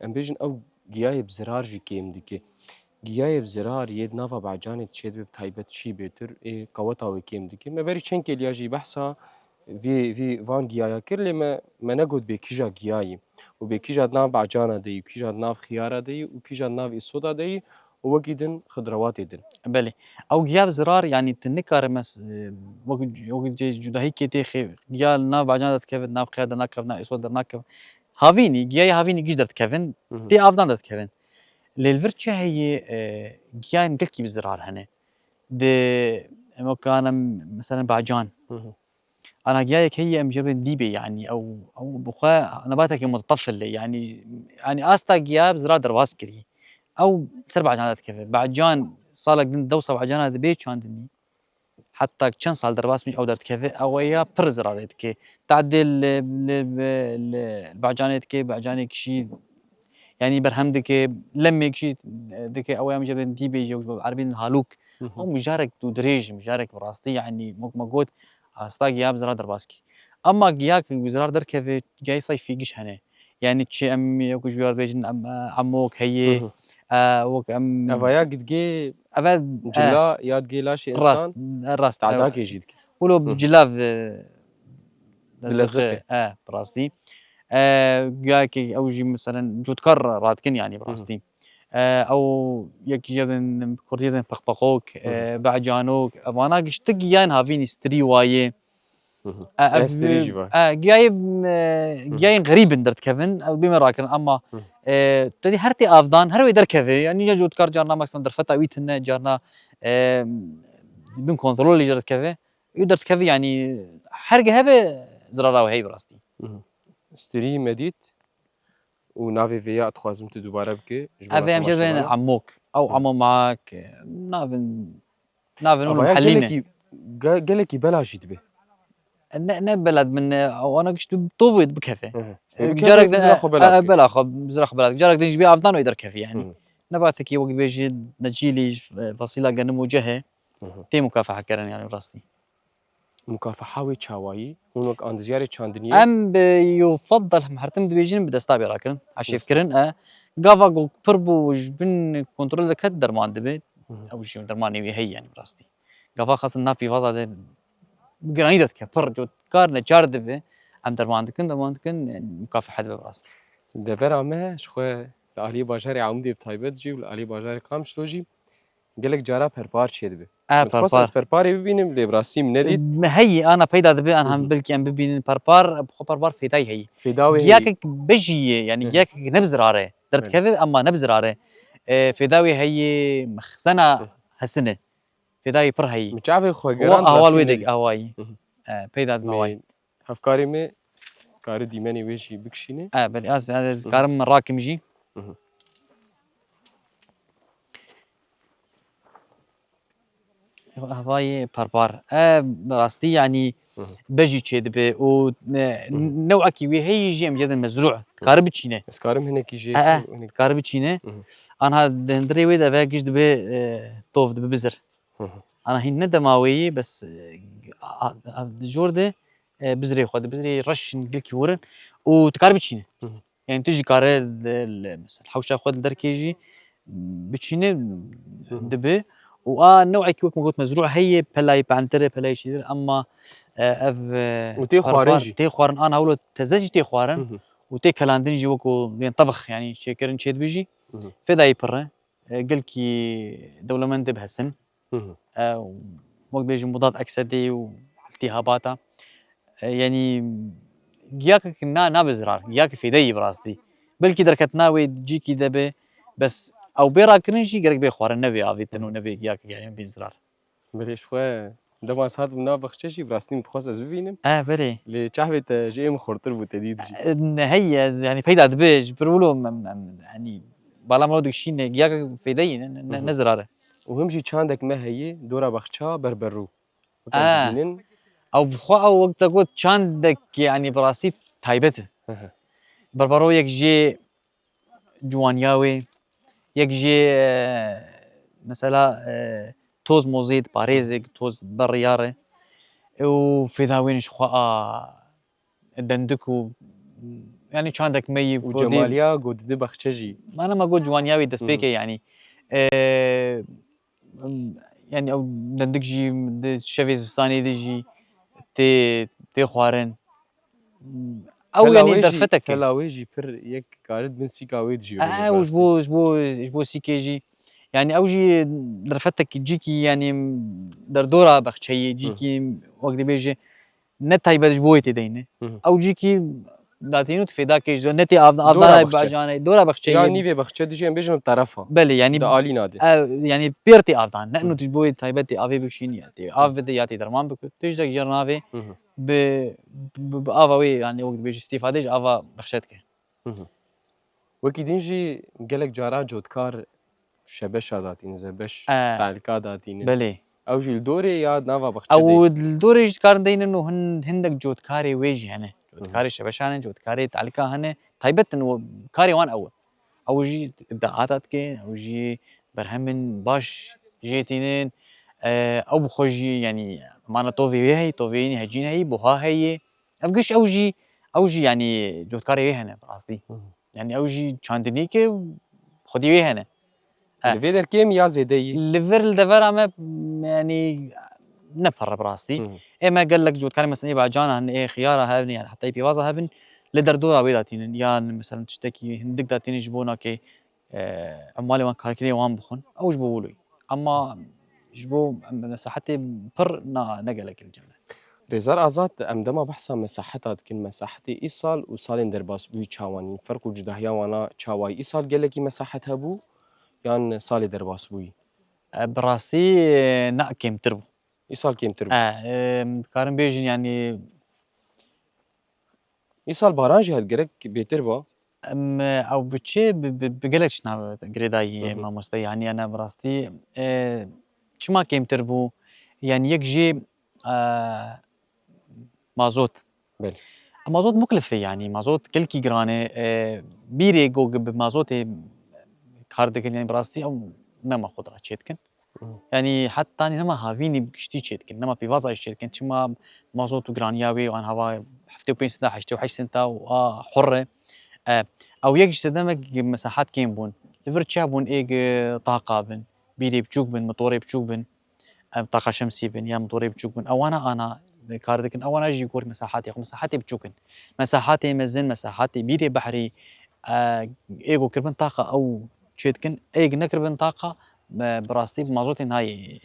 em bêjin ew giyayê bi zirar jî kêm dike. Giyayê bi zirar yê di nava bacanê çêdibe bi taybet çî bêtir, ê qeweta wê kêm dike. Me berî çend kêliya jî behsa vî, vî van giyaya kir, lê me, me negot bê kîja giyayî û bê kîja di nav bacana de yî, kîja di nav xiyara de yî û kîja di nav îsoda de yî û wekî din xidrawatê din. Belê. Ew giya bi zirar, yanî tu nikare mes-, e, wek, wek cê cudahîkê tê xê, giya li nav bacana de dikeve, di nav xiya de nakeve, nav îsoda de nakeve. Havînî, giyayê havînî giş derdikevin, Hı hı. tê avdan derdikevin. Lê li vir çi heye, e, giyayên gelkî bi zirar hene. Di, em wek ana, meselen, bacan. Hı hı. Ana giyayek heye em jê bê dîbê, yanî ew, ew bi xwe nebatekê mutetefil e, yanî, yanî asta giya bi zirar derbas kirî. Ew ser bacan de dikeve. Bacan salek din dewsa bacana dibê çandinî. Heta çend sal derbas min ew derdikeve, ew ya pir zirarê dike. Tadê li, li, li, li bacanê dike, bacanê kişî, yanî berhem dike, lemê kişî dike, ew ya min jê bê dîbê, erebî halûk. Hı hı. Ew mijarek dû dirêj, mijarek bi rastî, yanî wek me got, asta giya bi zirar derbas kir. Ema giya ku bi zirar derkeve, giyayê sayfî giş hene. Yanî çi em, wek ji yar bêjin, em, e, emok heye, Hı hı. e, wek em Evaya gidgê Eve, e, cila ya digê laşê rast, insan e, rast, e, tadakê jî dike. Wilo Hı. cilav, e, Bi leziqê. leziqê, e, bi rastî. E, guya ki ew jî meselen cotkar radikin, yanî bi Hı hı. rastî. E, ew yek jê din, kurdî din peqpeqok, Hı hı. e, becanok, evana giştik yan havînî strî wayê. Hı hı. E, ev, Estirî jî var. e, giyayê, e, Hı hı. giyayên xerîb in derdikevin, ew bê me rakirin, ama, Hı hı. e, te dî her tê avdan, her wê derkeve, yanî ya cotkar carna maksimum derfeta wî tune, carna, e, bin kontrolê jî derdikeve. Û derdikeve, yanî her ge hebe zirara wê heye bi rastî. Hı hı. Stirî me dît û navê vê ya dixwazim tu dubare bike. Ji bo Ev ê em jê bêne emok. Ew Hı. emomak, navin, navin û Avaya muhellî ne. gelekî, ge-, gelekî bela jî dibe. Ne, ne bela min, e, wana giş tu tovê bikeve. Hı hı. E, Ê bikeve, carek de, bizira xwe e, bela e, bike. bela xwe, bizira xwe bela. Carek de jî bê avdan wê derkeve, yanî. Hı hı. Nebatekî wek dibêjî necîlî, e, fasîla genim û cehê Hı hı. tê mukafaha kirin, yanî rastî. Mukafaha wê çawayî, hûn wek andizyarê çandiniyê? Em bi yufaddal, em her tim dibêjin bi desta bê rakirin, eşêv Desta. kirin, e. Gava ku pir bû ji bin kontrol diket derman dibe. Hı hı. Ew jî dermanê wê heye, yanî rastî. Gava xasin nav pîvaza de giranî derdike, pir cotkar neçar dibe. Em derman dikin, derman dikin, yanî mukafaha dibe bi rastî. Devera me ji xwe li aliyê bajarê Amûdê bi taybet jî û li aliyê bajarê Qamişlo jî gelek cara perpar çêdibe. E, Min dixwest perpar. ez perparê bibînim, lê bi rastî min nedît. Me heyî, ana peyda dibe, an Hı hı. hem belkî em bibînin perpar, bi xwe perpar fêdayî heyî. Fêda wê heyî. Giyakek bejî ye, yanî Hı hı. giyakek ne bi zirare. Belê. Derdikeve ama ne bi zirare. E, fêda wê heyî, mexzena Hı. hesine. Fêdayî pir heyî. Min çavê xwe Wa gerand, ahwal rastî wê min dek nedît. awayî. Hı hı. E, peyda dibe Min awayî. Hevkarê me kari dîmenê wê jî bikişîne. E, belê, ez, ez Hı hı. karim rakim jî. Hı hı. Hevayê perpar. E, bi rastî, yanî Hı hı. bejî çêdibe û ne-, Hı hı. newekî wê heyî jî em jê din mezrû. Hı. Kari biçîne. Ez karim hinekî jê E, e, û hinek- kari biçîne. Hı hı. Anha di hundirê wê de ve giş dibe, e, tov dibe bizir. Hı hı. Ana hîn ne dema wê yî, bes, e, a, a, a, di jor de, e, bizirê xwe, di bizirê reş in, gilkî hûr in û tu kar biçîne. Hı hı. Yani tu jî kare li, li, mesela hewşa xwe li derkê jî biçîne Hı hı. dibe. Û a newekî wek me got mezrû heye, pelayê pentir e, pelayê çêtir, ama, e, ev, e, Û tê xwarin perpar jî. tê xwarin, an hewlo teze jî tê xwarin. Hı hı. Û tê kelandin jî wekû, yani tebix, yani çêkirin çêdibe jî. Hı hı. Fêdayî pir e. E, gelkî dewlemend dibe hesin. Hı hı. E, wek bêjin mudad eksedê û iltîhabata. E, yanî giyakek na, nabe zirar, giyakek fêdeyî bi rastî. Belkî derketina wê cîkî de be, bes ew bê rakirin jî gerek bê xwarin, nebê avêtin û nebê giyakek, yanî bê zirar. Belê ji xwe dema ez hatim nav baxçe jî bi rastî min dixwest ez bibînim. E, belê. Lê çavê te ji ê min xurtir bû te dît jî. E, ne, heye, ez, yanî peyda dibe, ji pir wilo em, em, yanî bala me dikişîne, giyakek fêdeyî ne, ne, ne, Hı hı. ne zirar e. Û him jî çandek me heye, dora baxça berberû. Wek em Ah. dibînin. Ew bi xwe ew wek te got çandek, yanî bi rastî taybet e. Hı hı. Berbero yek jê ciwaniya wê, yek jê, e, mesela, e, toz mozê diparêze, toz beriyar e. Û fêda wê ji xwe a dendik û, yanî çandek me yî Û godê cemaliya ku didi baxçe jî. Mana me got ciwaniya wê destpêkê, Hı hı. yanî. E, yanî ew dendik jî di şevê zivistanê de jî tê, pê xwarin. Ew Tela yanî wê jî, derfetek e. Tela wê jî pir yek karid bin sîka wê dijî. E, ew ji bo, ji bo, ji bo sîkê jî. Yanî ew jî derfetek cîkî yanî derdora bexçeyê, Hı. cîkî wek dibêje ne taybet ji bo wê tê deyne. Hı hı. Ew cîkî datîn û tifêdakê ji ne tê av-, Dora avdana bexçe. Bacanê, dora bexçeyê. Ya nîvê bexçe dijî em bêjin terefa. Belê, yanî Di alîna de. Ev, yanî pêr tê avdan. Ne Hı. ino tu ji bo wê taybetê avê bikişînî ya. Tê av bide ya tê derman bikir. Tu ji dek jî navê Hı hı. bi, bi, bi ava wê, yanî wek dibêjî, îstîfadê ji ava bexçe dike. Hı hı. Wekî din jî gelek cara cotkar şebeşa datîne, zebeş, E, talika datîne. Belê. Ew jî li dorê ya nava bexçe Ew de? Li dorê jî dikarin deynin û hin-, hindek cotkarê wê jî hene. Hı hı. Cotkarê şebeşan hene, cotkarê talika hene. Taybet in û karê wan ew e. Ew jî îbdaata dikin, ew jî berhemên baş jê tînin. E, ew bi xwe jî, yanî, mana tovê wê heyî, tovê yînî hecîn heyî, buha heyî. Ev giş ew jî, ew jî, yanî, cotkarê wê hene, bi rastî. Hı hı. Yanî, ew jî çandinîk e, xwedî wê hene. E. Li vê derkê mi ya zêde yî? Li vir li devera me, yanî, ne pir e, bi rastî. Hı hı. Ê me gelek cotkarê, mesela, ê bacana hene, ê xiyara hebin, yanî, heta ê pêvaza hebin, li derdora wê datînin. Yan, mesela, tiştekî hindik datînin ji bo nakê e, emalê wan, karkirê wan bixwin, ew ji bo wilo ye. Ema ji bo mesahetê pir na, ne gelek li cem e. Rêzdar Azad, em dema behsa mesaheta dikin, mesahetê îsal û salên derbasbûyî çawan in? Ferq û cudahiya wana çawa ye? Îsal gelekî mesahet hebû yan salê derbasbûyî? E, bi rastî, e, na kêmtir bû. Îsal kêmtir bû. E, e, dikarin bêjin, yanî, Îsal baran jî hat gerek bêtir ba. Em, ew bi çi, bi, bi, bi gelek çina girêdayî Hı hı. mamoste, yanî, ene bi rastî, e, çima kêmtir bû? Yanî yek jî, e, mazot. Belê. Mazot muklif e, yanî mazot gelkî giran e, e, bîrê go bi mazotê kar dikin, yanî bi rastî ew nema xwe dira çê dikin. Hı. Yanî heta nema havînî bi giştî çê dikin, nema pîvaza jî çê dikin. Çima mazot û giraniya wê, wan hava heftê û pênc senta, heştê û heşt senta û a hur e. E, ew yek ji sedemek mesahet kêm bûn. Li vir çi hebûn êg taqa bin, bîrê biçûk bin, motorê biçûk bin, em taqa şemsî bin ya motorê biçûk bin. Ewana ana kar dikin. Ewana jî gor mesahetê xwe, mesahetê biçûk in. Mesahetê mezin, mesahetê bîrê behrî, e, êgo kiribin taqa ew çê dikin. Êg nekiribin taqa, e, bi rastî bi mazotê nayê,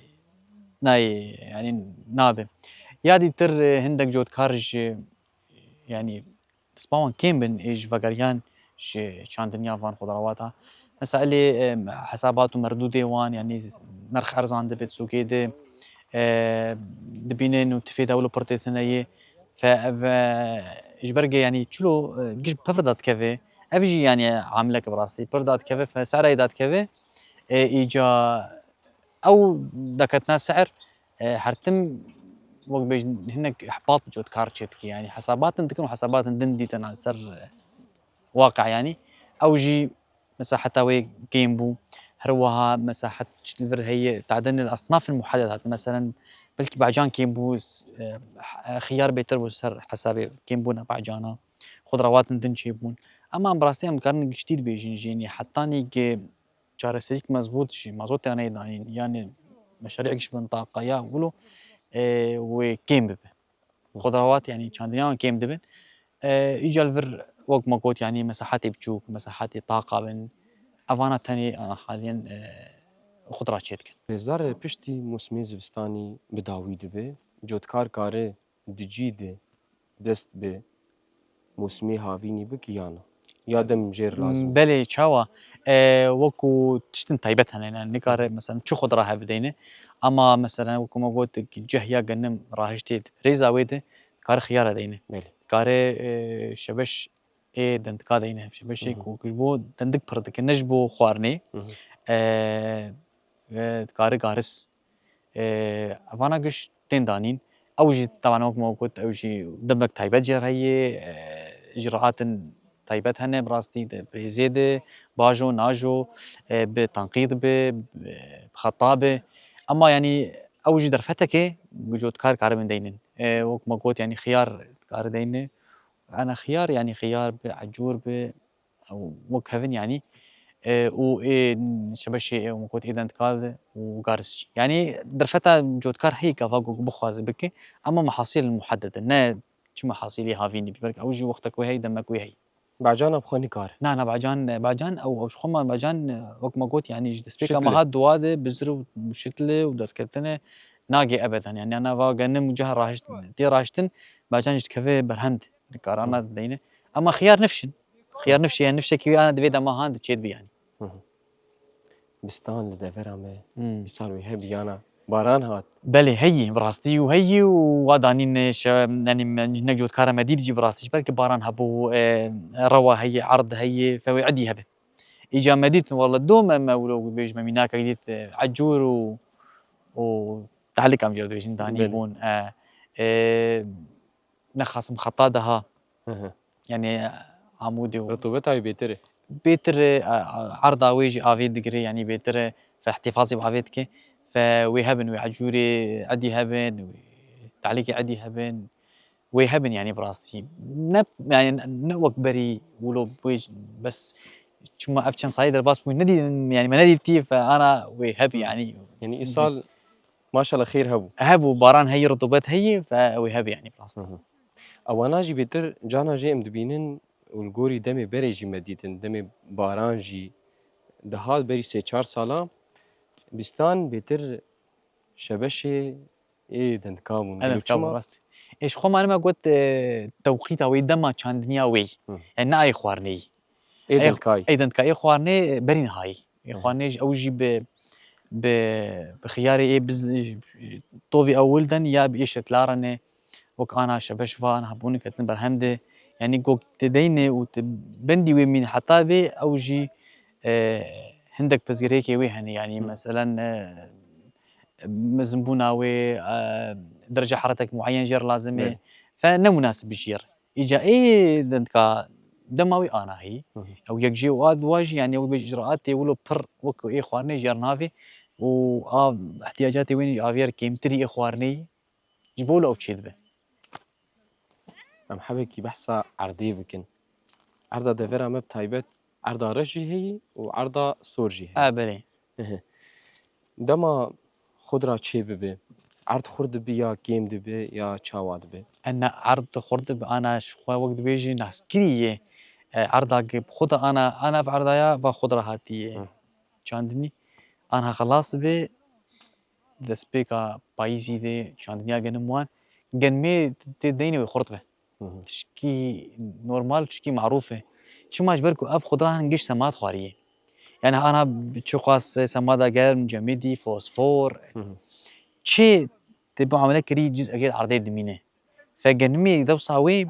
nayê, yanî nabe. Ya dîtir, e, hindek cotkar ji, yanî, dispa wan kêm bin ê ji vegeriyan ji çandiniya van xudrawata. Mesela, elê, e, hesabat û merdûdê wan, yanî nerx erzan dibe di sûkê de, e, dibînin û tifê de wilo pir tê tune yê. Fe ev, e, ji ber ge, yanî çilo, e, giş pir dadikeve. Ev jî, yanî, amilek bi rastî pir dadikeve, fe serayê dadikeve. E, îca ew daketine ser, e, her tim wek bêjin hinek ihbat cotkar çê dike. Yanî hesabatin dikin û hesabatin din dîtin ser, e, waqe, yanî ew jî mesaheta wê kêm bû. Her wiha mesahet çi li vir heye, tadin li asnafin muheded hat. Meselen, belkî bacan kêm bû, s-, e, h-, xiyar bêtir bû ser hesabê kêmbûna bacana. Xudrewatin din çêbûn. Ema em bi rastî em dikarin giştî dibêjin jî, yanî hetanî ki çareserîk mezbût jî, mazotê aneyê danîn, yanî meşarî giş bin taqa ya wilo, e, wê kêm bibe. Xudrawat, yanî çandiniyan kêm dibin. E, îca li vir, wek me got, yanî mesahetê biçûk, mesahetê taqa bin, evana tenê ana haliyen, e, xudra çê dikin. Rêzdar, piştî mûsimê zivistanî bi dawî dibe, cotkar kare di cî de dest bi mûsimê havînî bike ya na? Ya dem jêr lazim e? Belê, çawa? E, wekû tiştin taybet hene, yanî nikare, mesela, çi xwe dira hebideyne. Ama, mesela, wekû me got, ceh ya genim rahiştê rêza wê de, dikare xiyara deyne. Belê. Dikare, e, şebeş ê dendika deyne. Şebeşê Hı hı. ku ji bo dendik pir dike, ne ji bo xwarinê. Hı hı. E, e, dikare garis. E, evana giş tên danîn. Ew jî, taban, wek me got, ew jî demek taybet jê re heye, e, îcraatin taybet hene, bi rastî di rêzê de, bajo, najo, e, bi tenqîd be, bi xeta be. Ema, yanî, ew jî derfetek e, ku cotkar karibin deynin. E, wek me got, yanî, xiyar kare deyne. Ana xiyar, yanî, xiyar be, ecûr be, ew wek hevin, yanî, e, û ê şebeşê, ê, wek got, ê dendikar û garis jî. Yanî derfeta cotkar heye gava ku bixwaze bike, ema mehasîl muheded e. Ne Çima hasîlê havînî bî? Belkî ew jî wextek wê heyî, demek wê heyî. Bacana bi xwe nikare. Na, na, bacan, bacan ew, ew ji xwe me, bacan, e, wek me got, yanî ji destpêka Şitle. me hat dua de bizir û şitle û derdketine nagê ebeden. Yanî ana va genim û cih raşt-, tê raştin, bacan jî dikeve berhend. Karana deyne. Ama xiyar nifşin. Xiyar nifşe, yani nifşekî wê ana divê dema han diçêt bi yani. Bistan li devera me. Hmm. Îsal wê hebiyana. Baran hat. Belê heyî, bi rastî û heyî û wa danîne şe-, yanî me, hinek cot kara me dît jî bi rastî ji ber ki baran hebû, e, rewa heyî, erd heyî, fe wê edî hebe. Îca me dît, walla do me, me wilo bêj me mînaka dît, e, ecûr û, û tehlika em jê dibêjin danî Belê. bûn. E, e, nexasim xeta daha. Hı hı. Yani Amûdê û Rutubeta wî bêtir e. Bêtir e, a, a, erda wê jî avê digire, yani bêtir e, fe ihtifazî bi avê dike. Fe wê hebin, wê ecûrê edî hebin, wê tehlîkê edî hebin. Wê hebin yani bi rastî. Ne, yani ne wek berî wilo wê j-, bes çima ev çend salî derbas bû, nedî, yani me nedîtî, fe ana wê hebin yani. Yani îsal maşallah xêr hebû. Hebû, baran heyî, rutubet heyî, fe wê hebin yani bi rastî. Hı hı. Ewana jî bêtir cana jê em dibînin û li gorî demê berê jî me dîtin, demê baran jî dihat berî sê çar sala, bîstan bêtir şebeşê ê dendika bûn. Ê dendika bûn, rast. Ê ji xwe mane me got, e, tewqîta wê dema çandiniya wê. Hı. Yani ne ay xwarinê yî. Ê dendika yî. Ê dendika, ê xwarinê berî nihayî. Ê xwarinê jî ew jî bi, bi, bi xiyarê ê biz, tovî ewil den ya bi ê şetlarine. Wek ana şebeş va, ana hebûn ketin berhem de. Yani gok te deyne û te bendî wê mîn heta bê ew jî, e, hindek pirsgirêkê wê hene. Yani Hı. meselen, e, mezinbûna wê, e, derece heraretek muayyen jê re lazim e. Belê. Fe ne munasib jê re. Îca ê dendika dema wî ana hî. Hı hı. Ew yek jê û a dua jî, yani ew bêj icraatê wilo pir wek ê xwarinê jê re navê û a ihtiyacatê wê jî avê re kêmtirî ê xwarinê yî. Ji bo wilo ew çêdibe. Em hebekî behsa erdê bikin. Erda devera me bi taybet erda reş jî heyî û erda sor jî heyî. E, belê. Ehe. Dema xudra çê bibe, erd xurt dibe ya kêm dibe ya çawa dibe? Ene erd xurt dibe, ana ji xwe wek dibêjî naskirî yê. E, erda ki bi xwe de ana, ana ev erda ya va xudra hatiye Hı. çandinî. Anha xelas dibe, destpêka payîzî de çandiniya genim wan, genimê tê deynê wê xurt be. Hı hı. Tişkî normal, tişkî marûf e. Çima ji ber ku ev xudra hin giş semad xwariyê. Yani ana çiqas semada germ, cemidî, fosfor, Hı hı. çê tê bi amele kirî ciz egê erdê dimîne. Fe genimê dewsa wê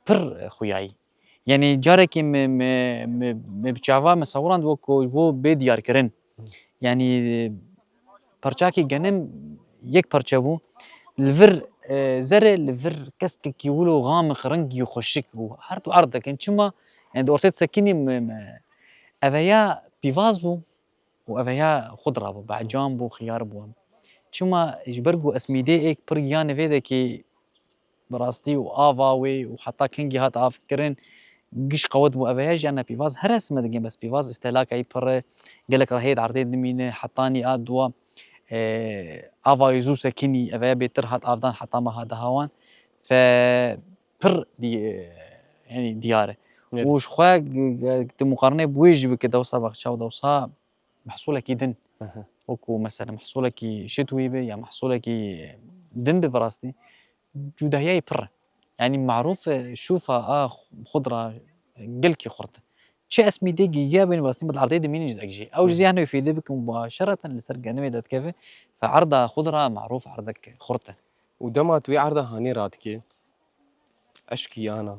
pir xuyayî. Yani carekê me, me, me, me bi çava me sewirand wek ku ji bo bê diyarkirin. Yani parçakî genim yek parçe bû. Li vir, e, zere, li vir keskekî wilo xamix rengî xweşik û her du erd dikin. Çima? Yani di ortê disekinî me, me, eveya pîvaz bû û eveya xudra bû, becam bû, xiyar bû. Çima? Ji ber ku esmîdê êk pir giyanê vê dekî bi rastî û ava wê û heta kengî hat avkirin giş qewet bû. Ev heye jî ene pîvaz her hesime digin, bes pîvaz îstelaka yî pir e, gelek rehê di erdê dimîne, hetanî a dua, e, ava yî zû sekinî, ev heye bêtir hat avdan heta meha dehawan. Fe pir dî-, yanî diyar e. Evet. Û ji xwe g-, g-, tu muqarene bi wê jî bike dewsa baxça û dewsa mehsulekî din. Aha. Wekû mesela mehsulekî şitwî be ya mehsulekî din be bi rastî. Cudahiyayê pir e. Yanî marûf e, şûfa a xudra gelkî xurt e. Çi esmîdê gîgiya bên westî bi erdê dimînin ji ek jî. Ew ji Hı hı. ziyan wê fêdê bikin mubaşereten li ser genimê dedikeve. Fe erda xudra marûf erdek xurt e. Û dema tu wê erda hanê radikê, eşkî yana?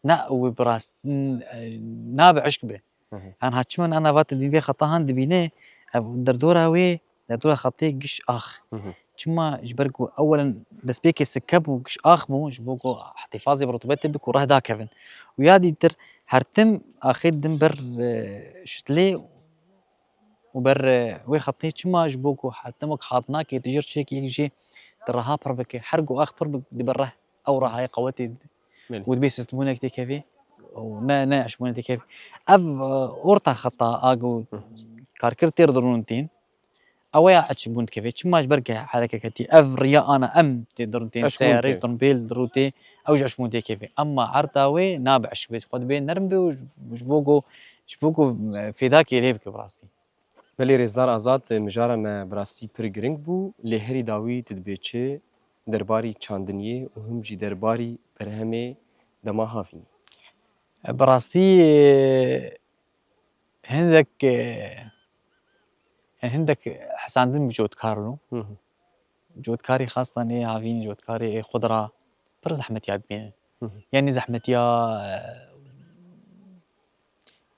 Na, wê bi rast, n-, e, nabe eşk be. Hı hı. Yan ha çiman ana va te dîn vê xeta han dibîne, ev derdora wê, derdora xetê giş ax. Hı hı. Çima ji ber ku ewelen destpêkê sikke bû, giş ax bû, ji bo ku ihtifazê bi rutubetê bi ku reh dakevin. Û ya dîtir her tim axê din ber, e, şitlê û ber, e, wê xetê çima ji bo ku her tim wek hatinakê tu jir çêkî yek jê tu reha pir bike, her ku ax pir bi, dibe reh, ew rehayê qewetê Belê. û dibê sistbûnek têkevê û ne, ne eşbûnek têkevê. Ev, e, orta xeta a ku Hı. karkir têr dirûn tîn. Ew ya eşqbûn dikeve. Çima ji ber ke herekeketî ev riya ana em tê dir-, tên seyarê, turnbêl dirûtê, ew ji eşqbûn tê keve. Emma erta wê nabe eşq bê. Xwe dibê nerm bê û ji, ji bo ku, ji bo ku, e, fêdakê lê bike bi rastî. Belê Rêzdar Azad, mijara me bi rastî pir giring bû. Lê herî dawî tu dibê çi derbarî çandiniyê û him jî derbarî berhemê dema havînî? Bi rastî, e, hindek, e, hindek hesandin bi cotkar lo. Hı hı. Cotkarî xastan ê havîn, cotkarê ê xudra pir zehmetiya dibînin. Hı hı. Yanî zehmetiya, e,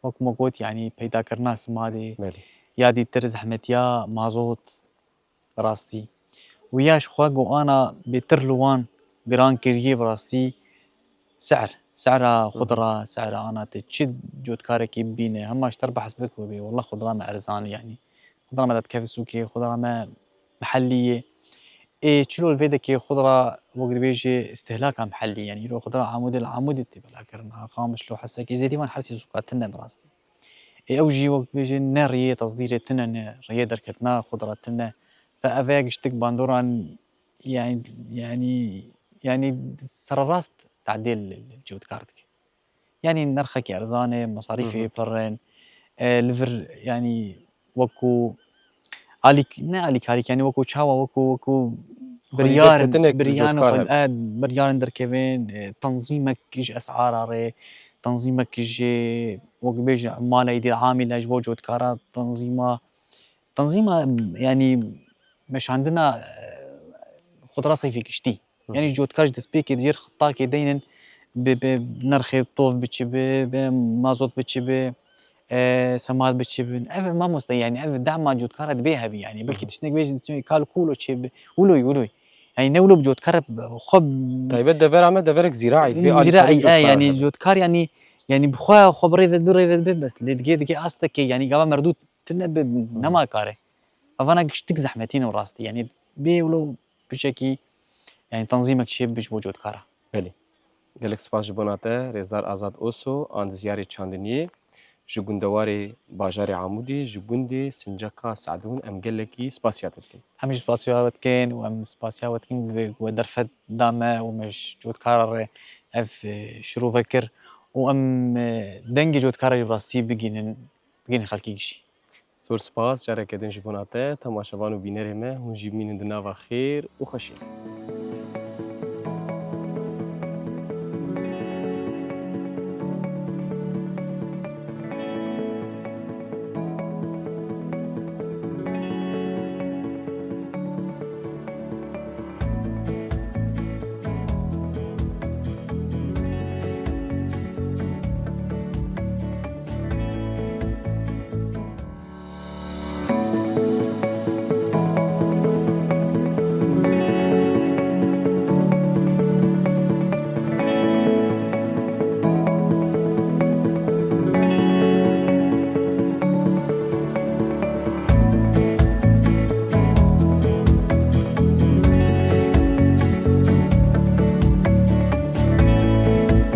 wek me got, yanî peydakirina simadê, belê, ya dîtir zehmetiya mazot, rastî. Û ya ji xwe ku ana bêtir li wan giran kiriye bi rastî, se'r, se'ra xudra, se'ra ana te çi cotkarekî bibîne, hema ji te re behs bike wê bê, wela xudra me erzan e, yanî xudra me de dikeve sûkê, xudra me mihellî ye. Ê çilo li vê dekê xudra wek dibêje îstihlaka mihellî, yanî îro xudra Amûdê li Amûdê tê belakirin, ha Qamişlo, Hesekê, zêdî van hersî sûka tune bi rastî. Ê ew jî wek bêje ne riyê tesdîrê tune, ne riyê derketina xudra tune. Fe ev e giştik bandoran, yanî, yanî, yanî sererast tedê li, li cotkar dike. Yanî nerxekî erzan e, mesarîfê, hı hı, pir in. E, li vir, yanî wekû alîk-, ne alîkarîk, yanî wekû çawa, wekû, wekû biryarên, derketinek li biryarên cotkar xwe, hebe, e, biryarên derkevin, e, tenzîmek ji esara re, tenzîmek ji wek bêjin malê dî amîle ji bo cotkara tenzîma, tenzîma, yanî meşandina, e, xudra seyfê giştî. Hı. Yanî cotkar ji destpêkê di jêr xittakê deynin bi, bi nerxê tov biçibi, bi mazot biçibi, e, semat biçibin. Ev mamoste, yanî ev dema cotkara dibê hebî, yanî belkî, hı hı, tiştek bêjin, çi kal kulo çêbi, wiloy, wiloy. Yanî ne wilo bi cotkar xwe. Taybet devera me deverek zîraî, dibê alîkarî, zîraî, e, cotkar, yanî hebe, cotkar, yanî, yanî bi xwe, xwe bi rê ve, bi rê ve dibe bes. Lê digê, digê astekê, yanî gava merdû tune bi, hı, nema kare. Evana giştik zehmetî ne rastî. Yanî bê wilo pişekî, yanî tenzîmek çêbi ji bo cotkara. Belê. Gelek spas ji bona te, Rêzdar Azad Oso, andizyarê çandiniyê, ji gundewarê bajarê Amûdê, ji gundê Sinceka Sadûn, em gelekî spasiya te dikin. Em jî spasiya we dikin û em spasiya we dikin ku we derfet da me û me ji cotkara re ev, e, şirove kir û em, e, dengê cotkara jî bi rastî bigihînin, bigihînin xelkê gişî. Zor spas, careke din ji bona te, temaşevan û bînerê me, hûn jî bimînin di nava xêr û xweşiyê de.